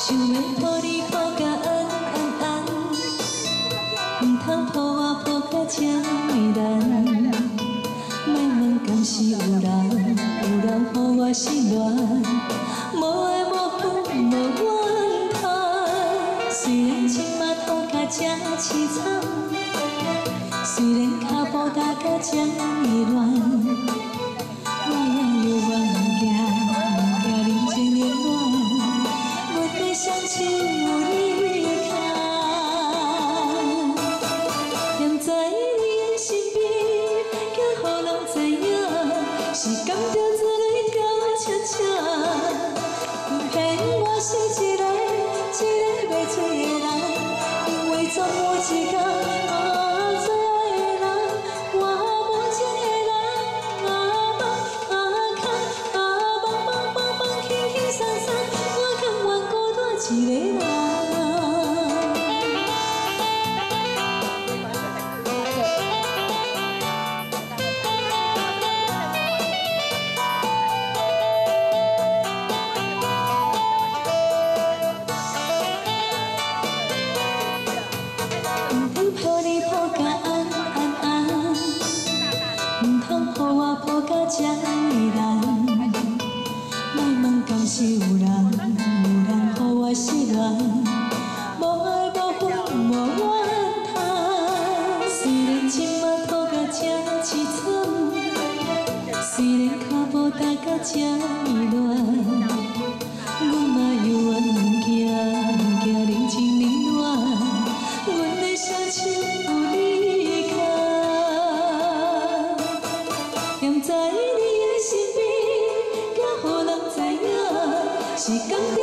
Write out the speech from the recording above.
想欲抱你抱甲安安安，毋通抱我抱甲這呢難。莫問敢是有人，有人予我失戀，無愛無恨無怨嘆。雖然這馬吐甲這悽慘，雖然跤步踏甲這呢亂，我也猶原驚，驚人情冷暖，阮的雙手有你牽。踮在你的身邊，驚予人知影，是甘著做你嬌俏俏。騙我是一个一个袂醉的人，因為總有一天啊，最愛的人，我無情的人，啊放啊空啊放放放放輕輕鬆鬆，我甘願孤單一个人。毋通抱你抱甲安安安，毋通抱我抱甲這呢難。莫問敢是有人，有人予我失戀，無愛無恨無怨嘆。雖然這馬吐甲這悽慘，雖然跤步踏甲這呢亂，阮嘛猶原驚，驚人情冷暖，阮的雙手有你牽。踮在你的身邊，驚予人知影，是甘著